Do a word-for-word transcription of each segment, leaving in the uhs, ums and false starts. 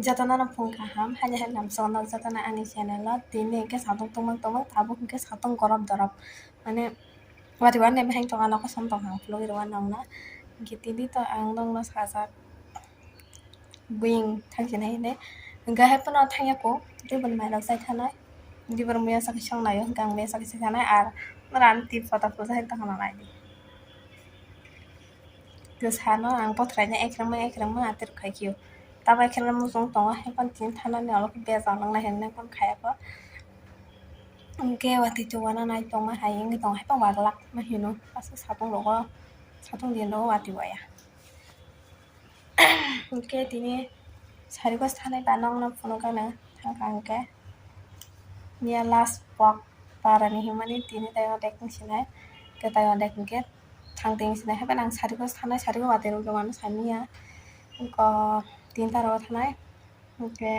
Jotono no phung kaham, haini hai lamsongo jotono ani channel o tini hwnkhe satung tongmani tongmani tabuk hwnkhe satung gorop dorop mane watwi wani bahai tongma nokha som tongkha ang phulugwi rwna nongna hwnkhe tini to ang nongno sajak buing thangsinai hinwi hwnkhe hai phano thangya kok tei boni mairok chai thanai. Dibor muya sakhe songnaio hwnkhe ang muya sakhe chai thanai ar rani twi photo puja hai tongkhana naidi. Kwsano ang bothraino ekrema ekrema atir khaikhe o. Tamo ekrema muchung tongo, hai phano tini thanani olo khe bejak nang nai hinwi phano khayakho. Hwnkhe watwi chuana nai tongma hai wngwi tongo, hai phano waglak ma hino. Aswk satung rogo, satung din rogo watwi waya. Hwnkhe tini sari gos thanai ba nokno phunukgano thangkha hwnkhe. Niya last vlog parani himani tini tei odek wngsinai, hwnkhe tei odek hwnkhe thang tei wngsinai. Haikhe ang sari gos thanai, sari o watwi rok rwmano samiya. Hwnkhe tinta rogo thanai, hwnkhe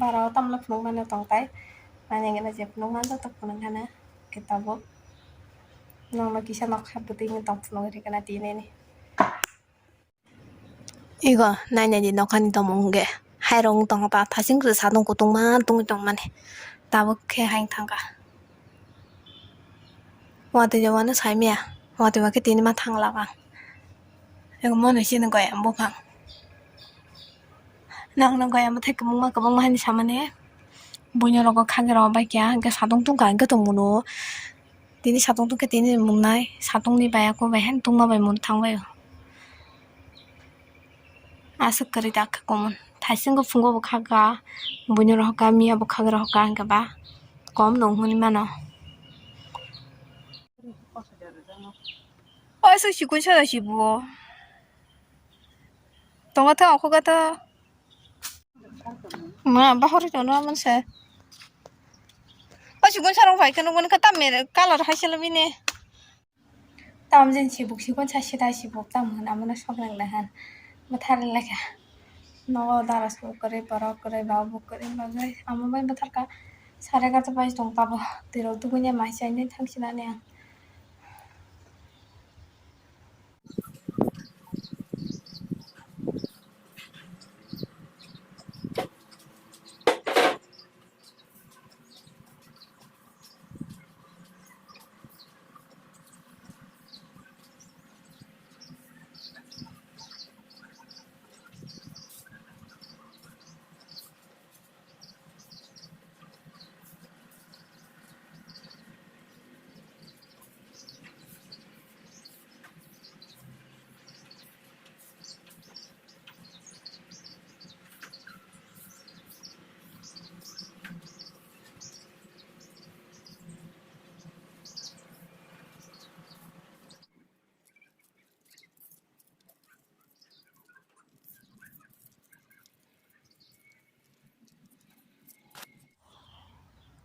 bara o tamno phunukmano tongthai. Mani hwnkhe je phunukma joto phunukgana, hwnkhe tabuk nokno kisa nokha bwtwi wngwi tong phunugwi rwgena tinini. Igo nainani nokhani tongmung hwnkhe hairok wng tongkha, thasing kwrwi satung kutung ma tungwi tongmani. Tabuk khe haino thangkha. Watwi jabano saimaya, watwi ba khe tini ma thanglak ang. Ego mono chini goyam buphang. Nangno goyam bwthai kwbangma kwbangma hinwi samani. Buino rogo khagwi rw bai kha, hwnkhe satung tungkha, hwnkhe tongmano. Tini satung tungkhe tini mungnai, satungni bai ako bai haino tungma bai mun thangbaio. Aswk kwrwi dakha common. Thaisingo phungo bo khakha, buino rohorkha, miya bo khagwi rohorkha, hwnkhe ba kom nung hwnwi mano. Oiso sikon sara sibo. Tongo tei okho khe to. Ma bahari tono amon se. O sikon sarong pai khe nukmani khe tam mere color hai se bini. Tam jin sibuk sikon sa sida sibuk tam hwn amano sok nang na han. Bwthar lekha. Nogo dara sibuk kwrwi borok kwrwi ba buk kwrwi bagwi amo bai bwthar ka. Sare gata bai tong tabo tiro tubuni mai chai nai thang sinani ang.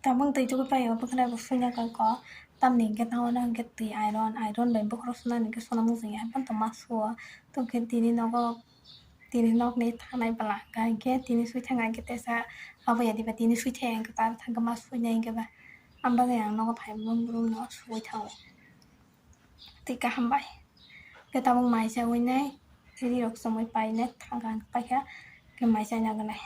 Tabuk twi tugwi paio, bwkhwnai bo sui nai kok, tamni hwnkhe tamo hwnkhe twi iron, iron bai bokhorok sunani hwnkhe suna muchungya, hai phano tongma suo, tongkhe tini nogo, tini nokni thanai bwla hwnkha hinkhe tini sui thangkha hinkhe teisa abo ya diba tini sui thangkha hinkhe ta thangkhe ma sui nai hinkhe ba, ang bagwi ang nogo phai room room no sui thango. Tei kaham bai. Khe tabuk mai chawi nai, ree rok chumui pai nai, thang kha paikha, khe mai chai nai nai.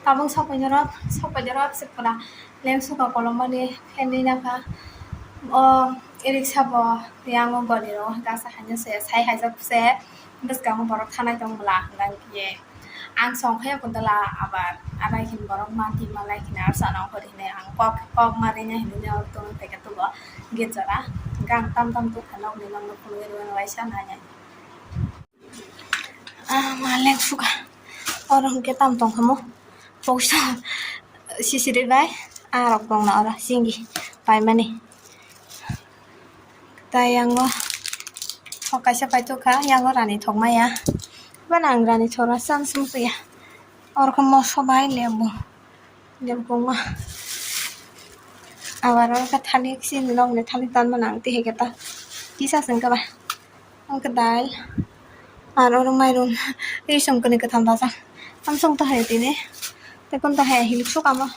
Tabuk sokpainarok, sokpainarok se pura lengsuka kolomani phenwi nakha. O riksa bo yango goni ro gasa haino se sai haijak se bwskango borok thanai tong bwla hwnka hinkhe ang songkhe kundala abar arai hin borok manti malai hin arsa nongkhor hinwi ang kok kok ma rina hinwi tongwi phaikha tugo gate jora gang tam tam tukha nokni nokno phunugwi rwui waisa nai. Ah, ma lengsuka. Oro hwnkhe tam tongkha mo. Poisa sisiri bai. Ah, rok tongna oro singi paimani. Tai yango o kaisa paitokha, yango rani thok maya. Bana ang rani thora chance wngya. Oro khe moso bai lebu. Lebu kwbangma. Abar oro khe thalik sini nokni thalik tanmani ang tihai khe ta kisa se wngkha ba. Ang khe dal. Aro oro mairum. Ri song kani kwtham dajak. Tamsong to hai tini. Tei kun to hai hilik suk amo.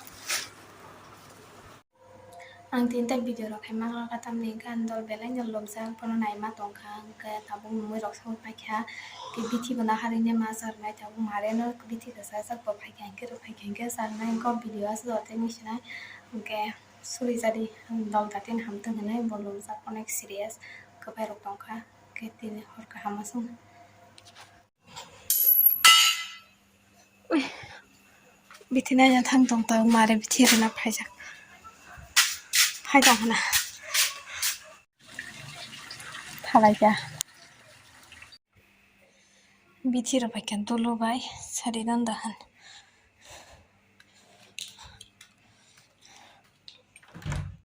Ang tini tai video rok khai manglak tamni gan dol belai no lobjak bono naima tongkha. Hwnkhe tabuk mui rok song paikha. Tei bithi bo naharwi ne ma charnai tabuk mare no bithi kwchajak bo paikha hinkhe rw paikha hinkhe charnai. Hwnkhe o video aswk tei mui sinai. Hwnkhe suri jadi dol datin hamtwng hinwi bo lobjak onek serious kwbai rok tongkha. Hwnkhe tini hor kaham aswk. Ui, bithi naina thang tong tong mare bithi rwna phaijak. Phaijak hwna. Thalaikha. Bithi rw phaikha dulu bai sari dan dahan.